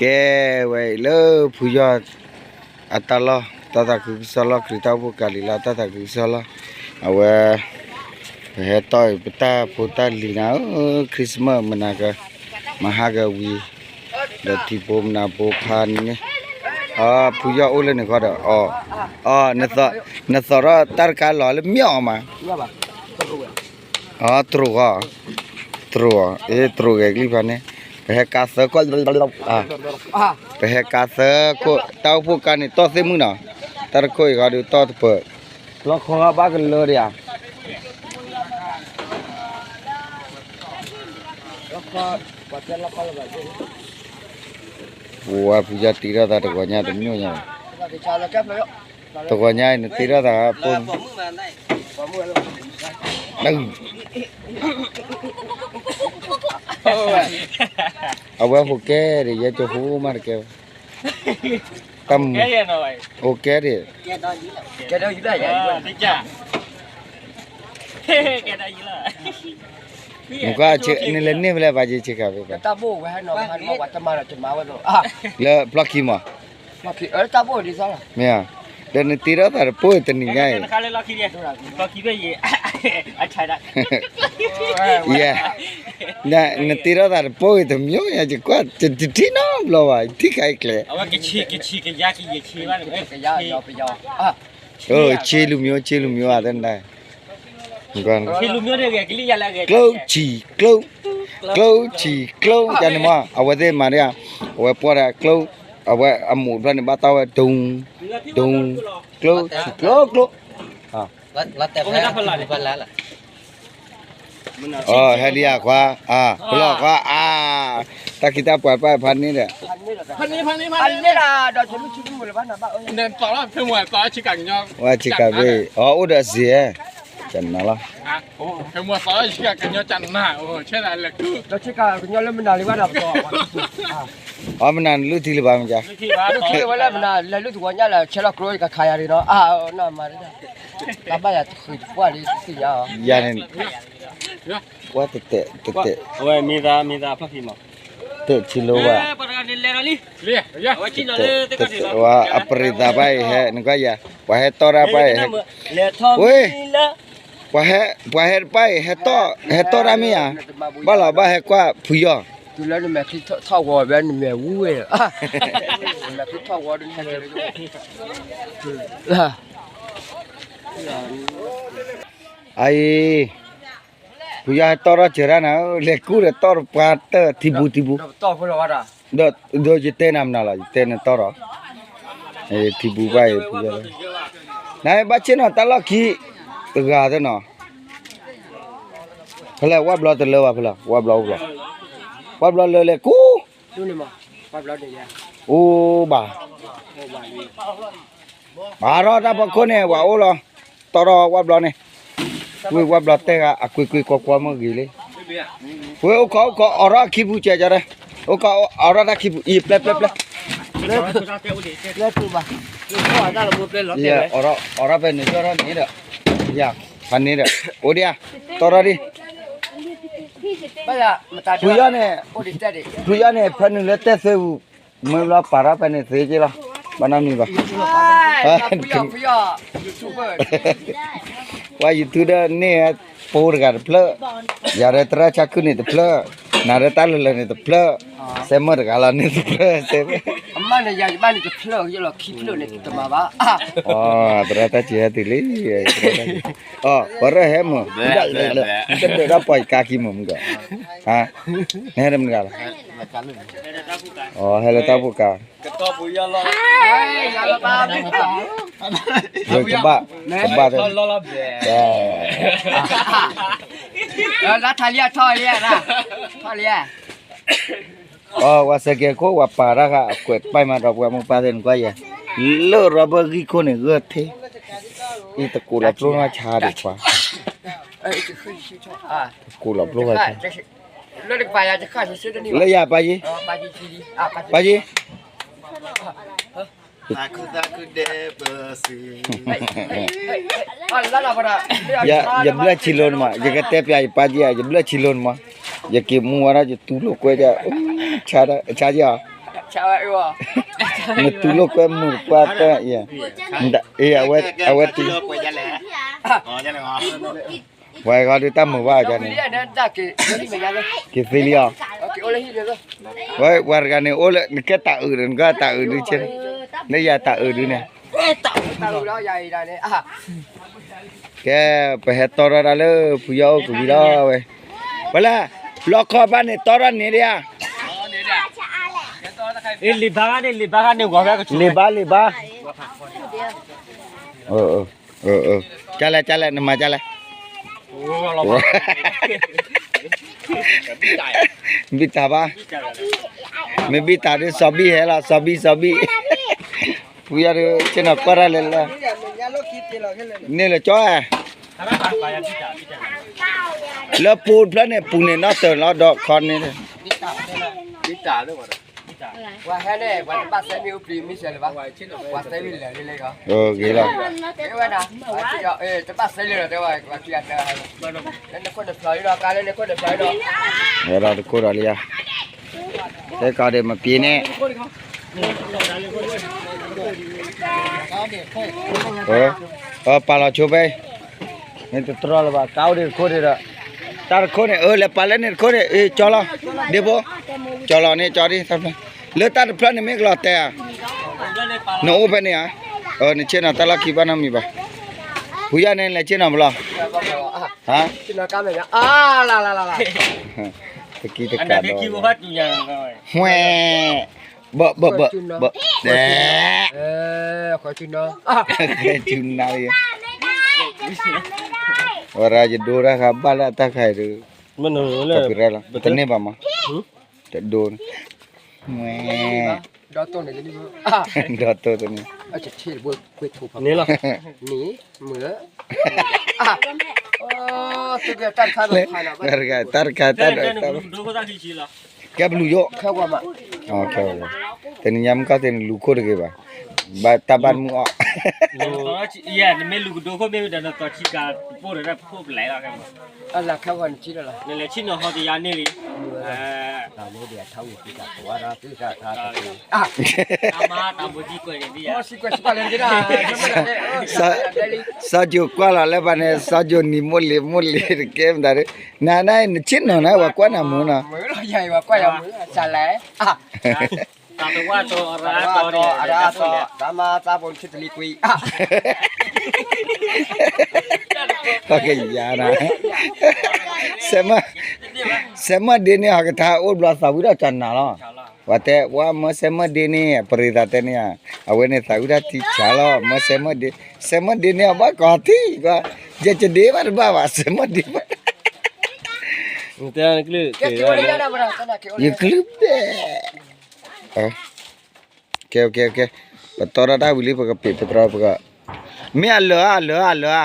ကဲဝဲအံၤလၢဖုယီၢ်အတၢ်လီၢ် တၢ်သးခုကစီၣ်လီၢ် ခရံာ်တၢ်အိၣ်ဖှိၣ်ကးလံၤလၢတၢ်သးခုကစီၣ်လီၢ် အဝဲ ပဟဲတီၢ်အံၤပတၢ်ဖိတၢ်လံၤနၤဧၢ Christmas မနၤက မဟါကဝံၤ ဒီးထံဖိမနၤဖိဖါန့ၣ် ဖုယီၢ်အိၣ်လၢန့ၣ်ဃီဒီး အီ နသိးထီၣ်တၢ်တခါလီၤလၢမ့ၢ်အီၤမး အတြိာ်ဃီ တြိာ်အီၤ အ့ တြိာ်ဂဲၤကလံၢ်ဖါန့ၣ် ပဟဲကါသၢကိး ပဟဲကါသၢကိး တၢ်အိၣ်ဖှိၣ်ကါန့ၣ်တီၢ်သ့ၣ်မုၣ်နီၤ တၢ်တခိၣ်အံၤဃီဒုးတီၢ်တပၢၢ် လီခီဘၣ်ကလၢဒံးဧါ ပဝဲဖုယီၢ်တ့ထီၣ်သးတဂီၤညါတမျိးညါ တဂီၤညါအံၤနတ့ထီၣ်သးဖိ အဝဲဟိးကဲဒံး ယဲကၠိဖိမးတကဲဘၣ် တၢ်မူ ဟိးကဲဒံး နကွၢ် နလဲၤန့ၢ်ဖဲလဲၣ် ပာ်က့ၤဆ့ကၤဖဲ လၢဖျီၣ်ခံမး မ့ၢ်ဧါ ဒီးနတ့ထီၣ်သးတပိၢ်တနံၤညါအံၤ ယဲ နတ့ထီၣ်သးတပိၢ်တမျိးညါ ယကွၢ် တထံၣ်နီတဘျီဘၣ် ထံၣ်ခါအံၤကျဲ ဆ့လူၤမျိၤ ဆ့လူၤမျိၤဧါ တနၤ ကျိဆံၤ ကျိ ကျိဆံၤ ကျိ ကန့ၣ်မး အဝဲသ့ၣ်မၤဒ်ဧါ အဝဲပှီၢ်ဒၣ်ကျိ အဝဲအမိၢ်တဖျၢၣ်န့ၣ် ဘၣ်တၢ်ဝဲ ဒူ ဒူ ကျိဆံၤ ကျိ ကျိ ဟဲဒံးဧါခွါ ပလီၢ်ခွါ အါ တၢ်ခံတၢ်ပှၤတဖၣ်ဖးန့ၣ်ဒီး ဝဲဆ့ကၤဘ့ၣ် အအိၣ်ဒီးအစ့ၢ် ကနၤလီၤ အီ မနၤနလုၢ်ထံလၢၤဘၣ်မ့ၢ်ကါ တဘၣ်ယၤတဃုတပှၢ်လံသ့ၣ်ညါအီၤ ယၤန့ၣ် ကွၢ်တတဲာ်တတဲာ် တဲာ်ထံလိဘၣ် တဲာ်တဲာ်ဝဲ အပရံသးဘၣ်အံၤဟဲ နကွၢ်ယၤ ပှၤဟဲတီၢ်တၢ်ဘၣ်အံၤဟဲ ဝဲ ပှၤဟဲတပၢ်အံၤ ဟဲတီၢ်တၢ်မ့ၢ်ဧါ ဘၣ်လီၤဘၣ်ဟဲကွၢ်ဖုယီၢ် တုၤလၢနမဲာ်ချံထီၣ်ဝီၤဝဲ နမဲာ်ဝူဝဲ နမဲာ်ချံထီၣ်ဝီၤဒ်န့ၣ် အအံၤ ဖုယီၢ်ဟဲတီၢ်ထီၣ်စၢၤတၢ်နၤ လဲၤကူၣ်ဒီးတီၢ်တပှၢ်တၢၢ်ထံပူၤထံပူၤ ဒီးယတဲနၤမနုၤလီၤ ယတဲနတီၢ်ဒီး ထံပူၤဘၣ်အံၤ ဖုယီၢ် နဘၣ်ဆ့ၣ်နီၤတၢ်လီၢ်ခံ တဂၤသ့ၣ်နီၤ ဖဲလဲၣ် ဝၣ်ဘျီတလၢဘၣ်ဖဲလဲၣ် ဝၣ်ဘျီအိၣ်ဘျီ ဝၣ်ဘျီလၢလဲၤကူၣ် အိၣ်ဘၣ် ပာ်ထီၣ်တၢ်ဖီခိၣ်န့ၣ် ပှၤအိၣ်လီၤ တီၢ်ထီၣ်ဝၣ်ဘျီန့ၣ် ဝ့ၢ်ဝၣ်ဘျီတဲဂၤ အကွ့ကွ့ကွီကွီမ့ၢ်ဂ့ၤလံ ဝ့ၢ်အိၣ်ခိးအိၣ်ခိး အိးထီၣ်ခံပူၤစဲးကီးဒၣ် အိၣ်ခိး အိးထီၣ်တၢ်ခံပူၤအံၤ ပျဲပျဲပျဲ ပျဲပျဲဘၣ် အိးထီၣ်ဖဲန့ၣ် ကၠီထီၣ်န့ၣ်ဒီး ယၤ ဖးန့ၣ်ဒီး အိၣ်ဒံးဧါ တီၢ်ထီၣ်ဒံး ဖုယီၢ်န့ၣ် ဖုယီၢ်န့ၣ် ဖဲနုာ်လၢတဲသ့ပူၤ မ့ၢ်ဘျီပာ်ထီၣ်ဖဲန့ၣ်သ့က့လီၤ ဘၣ်နီတမံၤဘၣ် ပှၤ YouTube ဒီးန့ၢ် ပိတဂၤတဖျၢၣ် ယၤဒီးသရၣ်ဆါခုၣ်န့ၣ်တဖျၢၣ် နၤဒီးတၢ်လၢလၢန့ၣ်တဖျၢၣ် စဲမၢၢ်တဂၤလီၤန့ၣ်တဖျၢၣ် စဲမၢၢ် အမ့ၢ်န့ၣ် ယၤယဘၣ်န့ၣ်တဖျၢၣ် ယလီၤခံဖျၢၣ်န့ၣ် တမၤဘၣ် သရၣ်တၢ်စံးဟဲတုၤလံ အီ ပှၤရၢၢ်ဟဲမုာ် ဒၣ်လဲာ်လၢတၢ်ပှၤကါခံမုာ်မုာ်ကီး နဟဲတမုာ်တဂၤလီၤ အီ ဟဲလၢတၢ်အိၣ်ဖှိၣ်ကါ ကဘၣ် ကဘၣ် လါထါလံထီၣ်လံ ထီၣ်လံ အီ ဝဲစဲးကဲခိၣ် ဝဲပာ်တၢ်ဃာ်အကွဲးပာ်မးဒီးပှၤမိၢ်ပၢ်သ့ၣ်နကွၢ်ယဲ လၢရီဘၢၣ်ဂံၢ်ခိၣ်န့ၣ်ဂၢၢ်ထဲ အံၤတကိးလီၤပျိၢ်နီၢ်ဆါဒံးပှၤ တကိးလီၤပျိၢ်ဝဲ လၢယၤပာ်ယံၤ ပာ်ယံၤ ယဘျၢၣ်ဆံလိၤန့ၣ်မး ယကတဲပျးယပာ်ယံၤဧါ ယဘျၢၣ်ဆံလိၤန့ၣ်မး ယက့ၤမူဝဲဒၣ်ယတူၢ်လိာ်ကွဲဒၣ် ဆါယံၤဧါ နတူၢ်လိာ်ကွဲမုာ်ကွၢ်တၢ်အံၤ, အဝဲ, အဝဲတုၤ, ဝဲဂီၤဒုးတၢ်မုာ်ဘၣ်ကန့ၣ်, က့ၤသ့လံအီၤ, ဝဲပှၤတဂၤန့ၣ်အိၣ်လၢနကဲတၢ်အုးဒီး နကဲတၢ်အုးဒုးဆ့, လၢယၤတၢ်အုးဒုးန့ၣ်, ကဲ, ပဟဲတီထီၣ်တၢ်လၢဖုယီၢ်အိၣ်ကဝံၤလီၤဝဲ, ပှၤလၢ, လီခီဘၣ်န့ၣ်တီထီၣ်န့ၣ်ဒံးဧါ, လံာ်ဘါန့ၣ်, လံာ်ဘါန့ၣ်, လံာ်ဘါ, လံာ်ဘါ, ကလဲၣ်, ကလဲၣ်, နမၤကလဲၣ်, ဘံၣ်တၢ်ဘၣ်, မ့ၢ်ဘံၣ်တၢ်ဒုး စီၤဘံၣ်ဟဲလီၤ, စီၤဘံၣ်, စီၤဘံၣ်, ဖုယီၢ်ဒုး ဆ့ၣ်နီၤကွၢ်တၢ်လဲၣ်လၢ, န့ၣ်လၢကၠီဧါ, လၢပူၤတဖျၢၣ်န့ၣ် ပူၤန့ၣ်နီၢ်တၢၤလီၤဒီးခီန့ၣ်, ပှၤဟဲန့ၣ် ပှၤတဘၣ်သဲမ့ၢ်အိၣ်ပျံၤမ့ၢ်စၢၤလၢၤဘၣ်, ပှၤသဲမ့ၢ်လၢာ်လံလၢဂီၤ, ဂ့ၤလီၤ, တဘၣ်သဲလၢာ်ဒီးတဲဝဲ, လၢနခိၣ်နဖျီၤဒီး, ကါလၢနခိၣ်နဖျီၤဒီး, ဝဲဒီးတခိၣ်ဒီးလံဧါ, တဲကီးဒီးမပျံၤန့ၣ် ပာ်လီၤဆိဖဲ, မ့ၢ်တတြီလၢၤဘၣ် ကါအိၣ်ဒံးတခိၣ်ဒံးဒီး, တၢ်တခိၣ်န့ၣ် အၢ လဲၤပာ်လၢန့ၣ်တခိၣ်န့ၣ် အ့ၣ် ကၠီလီၤ, ဒ့ဖိ, ကၠီလီၤန့ၣ် ကၠီဒံး, လၢတၢ်တဖျၢၣ်န့ၣ်မ့ၢ်ကလီၤတဲာ်ဧါ, နအိၣ်ဖဲန့ၣ်ဧါ, နဆ့ၣ်နီၤတၢ်လီၢ်ခံဘၣ်နီတမံၤဘၣ်, ဖုယီၢ်န့ၣ် လဲၤဆ့ၣ်နီၤပလီၢ်, ဟါ, တကံတကးဒီး, မှဲ, ဘၣ်, ဘၣ်, ဘၣ်, ဘၣ်, ဃဲၤဆူနၤ, ဝဲဒၣ်ယဒိတၢ်ဃးဘၣ်လၢအတၢ်ခါအံၤဒီး, တန့ၢ်ဘၣ်မး, တဒိ, မှဲ, ဒီးတိၢ်တန့ၢ်, န့ၣ်လီၤ, န့ၣ်, မုာ်, တၢ်တခါ, တၢ်တခါ, တၢ်တခါ, ကဲဘလူးယိၣ်, တနံၤညါမုၢ်ကီၢ်သ့ၣ်နလူၤခိၣ်တဂ့ၤဘၣ်, ဘၣ်တၢ်ဘၣ်မုၢ်အီၣ်, နမ့ၢ်လူၤကဒိခိၣ်မ့ၢ်ဝံၤဒီး နသီၣ်ဆံကၤတပိၢ်ဒီးတၢ်ဖိပလဲၤလီၤ, နလဲၤဆ့ၣ်နီၤဟီတယါန့ၣ်လံ, စီၤယိၤကွၢ်လီၤလၢဘၣ်န့ၣ် စီၤယိၤနံၤမိၢ်လ့ၤမိၢ်လ့ၤတကဲမတၤဒီး, နန နဆ့ၣ်နီၤနၤ ပှၤကွၢ်နၤမုာ်နီၤ, ပှၤကွၢ်နၤမုာ်, တၢ်တဝၢ်တီၤ အရၢတီၤ, တၢ်မၤသးဖိဆံတလံကွံာ်, ပကယၤနၤ, စဲမၢ်ဒ့န့ၣ် ဟီကထါအိၣ်ဘျီသးဝံၣ်ဒီးကနၤလီၤ, ပှၤတဲ ပှၤမၢစဲမၢ်ဒ့န့ၣ် ပရံသးတဲန့ၣ်ဧါ, အဝဲန့ၣ်သးဝံၣ်တၢ်ထံဆးလီၤ, မၢစဲမၢ်ဒ့, စဲမၢ်ဒ့န့ၣ် အဘၣ်ကီၤထံကီၤ, ယကဒ့ဘၣ်တဘၣ်ဘၣ် စဲမၢ်ဒ့ဘၣ်, ယကလုၢ်ဘဲၣ်, ကဲ, ကဲ, ကဲ, ပတီထီၣ်တၢ်ဝံၤလံ ပကပ့ၤပတြီပက, မ့ၢ်အလၢာ်ဧါ အလၢာ်ဧါ အလၢာ်ဧါ